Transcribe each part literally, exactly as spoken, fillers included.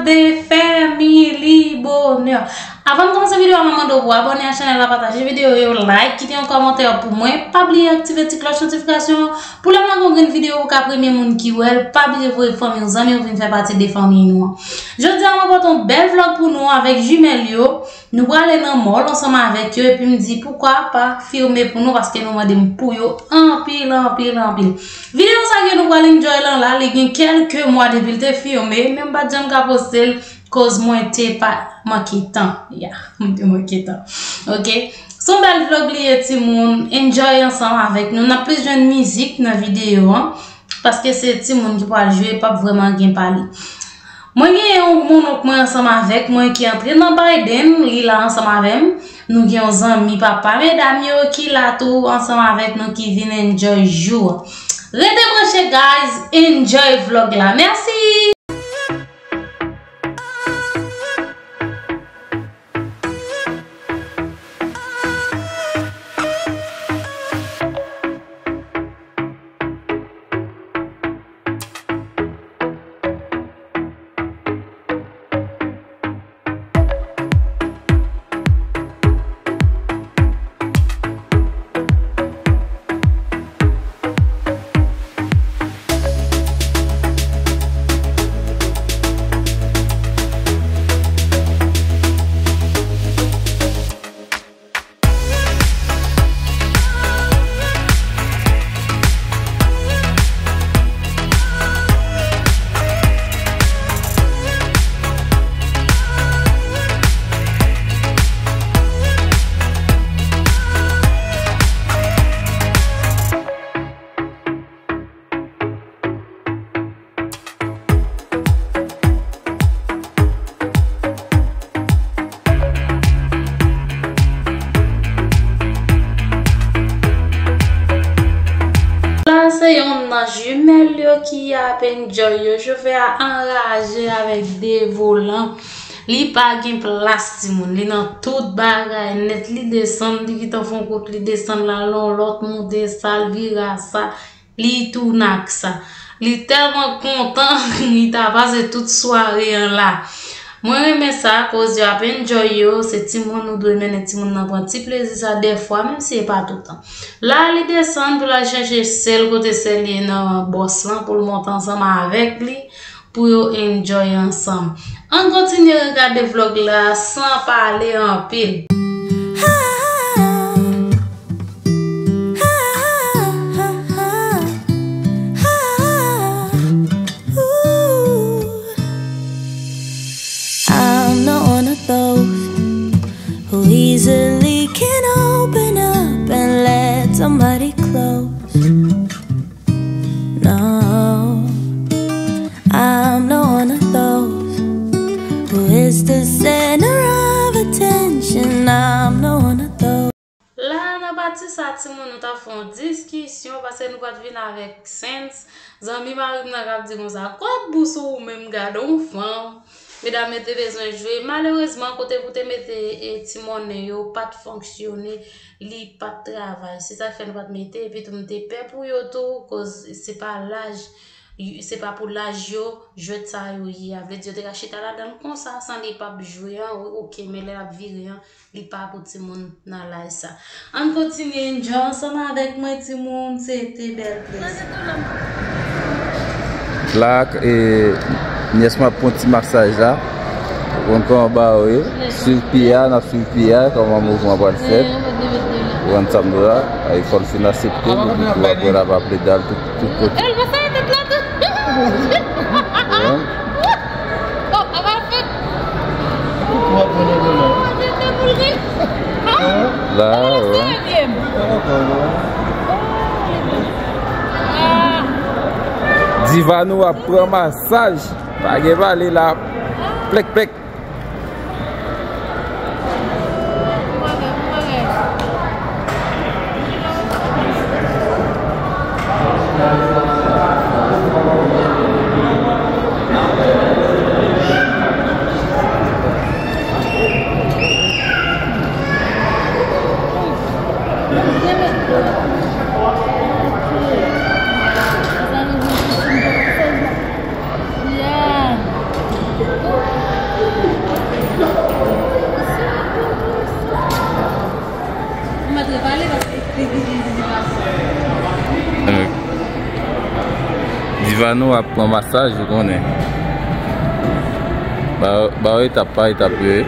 De Family Bonheur. Avan m kòmanse videyo a, mwen mande w pou abòne a chanèl la, pataje videyo yo, like, kite yon kòmantè pou mwen. Pa bliye aktive ti klòch notifikasyon an pou lè m lage yon grenn videyo ou ka premye moun ki wè l. Pa bliye voye fanmi w, zanmi w vin fè pati de fanmi nou an. Jodi a, mwen pote yon bèl vlòg pou nou avèk jimèl yo. Nou prale nan mall ansanm avèk yo, epi m di poukwa pa filme pou nou, paske nou mande m pou yo anpil, anpil, anpil. Videyo sa ke nou pral enjoy lan la, li gen kèlke mwa depi l te filme, men m pa t janm ka poste l, koz mwen te pa manke tan. Ya, mwen te manke tan. Oke? Se yon bèl vlòg li ye, timoun. Enjoy ansanm avèk nou. N ap plis jwenn mizik nan videyo an, paske se timoun ki pral jwe, p ap vrèman gen pale. Mwen gen yon mononk mwen ansanm avèk mwen ki antre nan Biden, li la ansanm avè m. Nou gen yon zanmi papa medam yo ki la tou ansanm avèk nou ki vin enjoy jou an. Rete branche, guys, enjoy vlòg la. Mèsi! La se yonn nan jimèl yo ki ap enjoy yo. Chofè a anraje avèk de volan. Li pa gen plas, timoun. Li nan tout bagay nèt. Li desann, li gentan fè yon kout, li desann la, l yon lòt moute, sa l vire a sa. Li tounen ak sa. Li tèlman kontan, li ta pase tout sware an la. Mwen renmen sa, koz yo ap enjoy yo, se timoun, nou dwe mennen timoun nan pran ti plezi sa dèfwa, menm si e pa toutan. La, li desann pou l al chèche sè l kote sè l ye nan bòs lan, pou l monte ansanm avèk li, pou yo enjoy ansanm. Ann kontinye regade vlòg la san pale anpil. I'm not one of those who easily can open up and let somebody close. No, I'm not one of those who is the center of attention. I'm not one of those. La, nan pati sa, timoun, nou t ap fè yon diskisyon, paske nou pa t vin avèk sens. Zanmi mari m nan k ap di konsa, "Kot bous ou menm, gade yon fanm." Medam yo te bezwen jwe. Malerezman, kote pou te mete, e, ti monnen yo pa t fonksyone, li pa t travay. Se sa k fè nou pa t mete, epi tou m te pè pou yo tou, koz se pa laj, se pa pou laj yo, jwèt sa yo ye a. Vle di yo te ka chita ladan l konsa, san li p ap jwe an, o-, oke, men lè l ap vire an, li pa pou timoun nan laj sa. Ann kontinye enjoy ansanm avèk mwen, timoun, se te bèl plezi. La, e, nyès mwen ap pran ti masaj la. Ou konn kòman bagay yo ye. Swiv pye a, n ap swiv pye a, kòman mouvman pral fèt. Ou konn sa m di w la, e fò l fin asepte l, epi tou apre l ap ap plede al tout, tout kote. Ou konprann? La, wi. Diva nou ap pran masaj. Pa gen pale la. Plèk, plèk. Diva nou ap pran masaj, ou konnen. Ba, ba yo etap pa etap yo ye.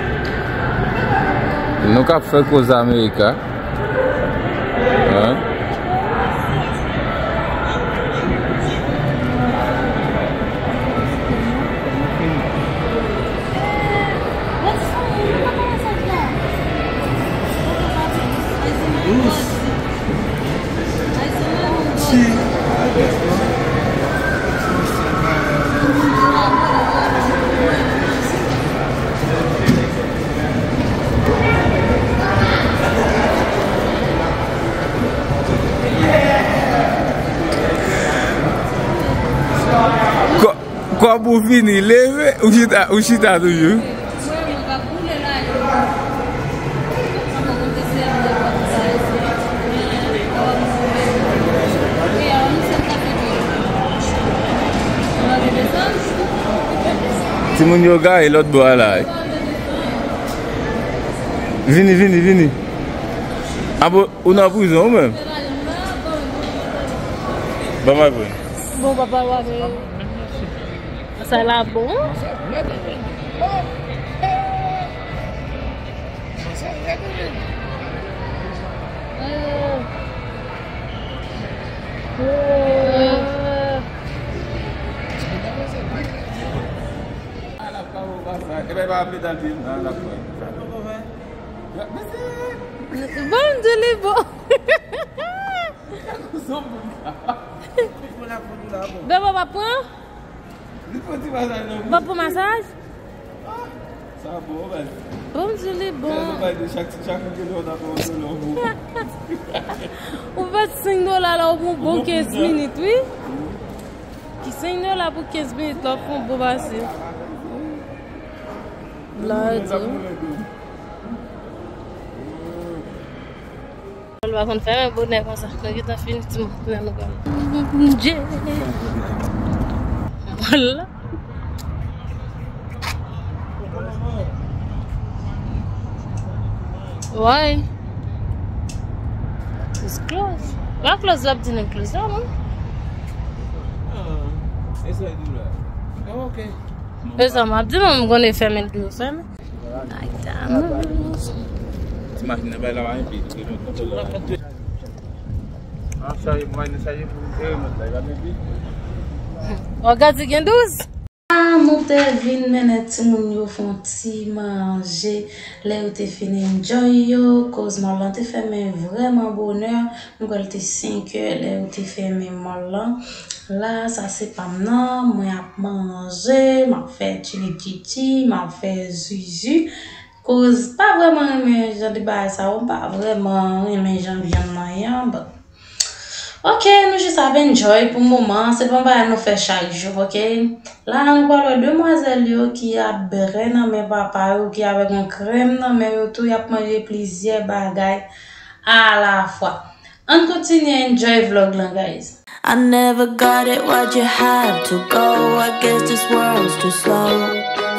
Nou k ap fè koze Amerika. Hein? Kò-, kòb ou fini leve, ou chita, ou chita toujou. Timoun yo gaye lòt bò a la. Vini, vini, vini. Abo, ou nan prizon ou menm? Ban m al pran. Bon, papa, w ap sa la bon. Bon, m di li bon. Bebe, w ap pran? Li pran ti masaj nan bouch. W ap pran masaj? Sa bon, baz. Bon, m di li bon. Sa nou bay de chak, chak moun gen dwa nan pran yon dola pou ou. Ou fè senk dola la, ou pran bon kenz minit, wi. Ki senk dola pou kenz minit, la, w ap pran bon pase. Blan yo di. L pa konn fèmen bonè konsa. Nou gentan fini ti mouvman nou pral. Dje. Wala. Why? It's closed. Pa close, l ap di nou close la, non? Ah, e sa l di la. Ah, ok. E sa m ap di nou, m konnen fèmen l di nou fèmen. Ti machin nan bay la pa enpe. An chaje pou machin chaje pou e remòt la, e pa enpe. Ou gade gen douz. Ah, nou te vin mennen timoun yo fè yon ti manje. Lè yo te fin enjoy yo, koz mòl lan te fèmen vrèman bonè. Nou kwè l te senkè lè yo te fèmen mòl lan. La, sa se pa m nan, mwen ap manje, m ap fè tchili tchitchi, m ap fè zuzu. Koz pa vrèman renmen jan de bagay sa yo, m pa vrèman renmen jan vyann nan ye an, but ok, nou jis ap enjoy pou moman, se pa yon bagay nou fè chak jou, ok? La, nou pral wè demwazèl yo ki ap bren nan men papa yo, ki avèk yon krèm nan men yo tou, y ap manje plizyè bagay alafwa. Ann kontinye enjoy vlog lan, guys. I never got it, why'd you have to go? I guess this world's too slow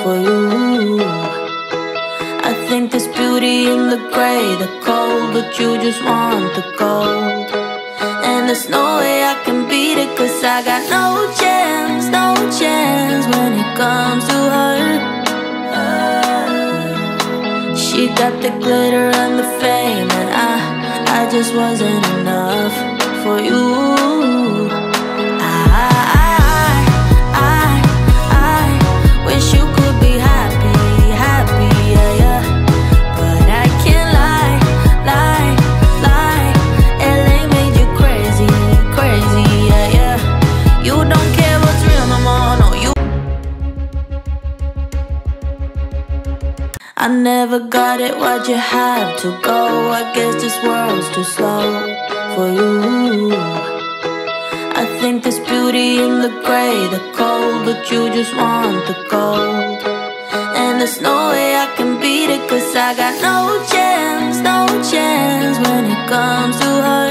for you. I think there's beauty in the gray, the cold, but you just want the gold. And there's no way I can beat it, 'cause I got no chance, no chance when it comes to her. She got the glitter and the fame, and I, I just wasn't enough for you. I, I, I, I wish you could be happy, happy, yeah, yeah. But I can't lie, lie, lie. L A made you crazy, crazy, yeah, yeah. You don't care what's real no more, no, you I never got it, why'd you have to go? I guess this world's too slow for you. I think there's beauty in the gray, the cold, but you just want the gold. And there's no way I can beat it, 'cause I got no chance, no chance when it comes to her.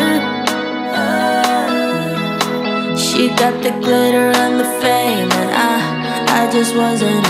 She got the glitter and the fame, and I, I just wasn't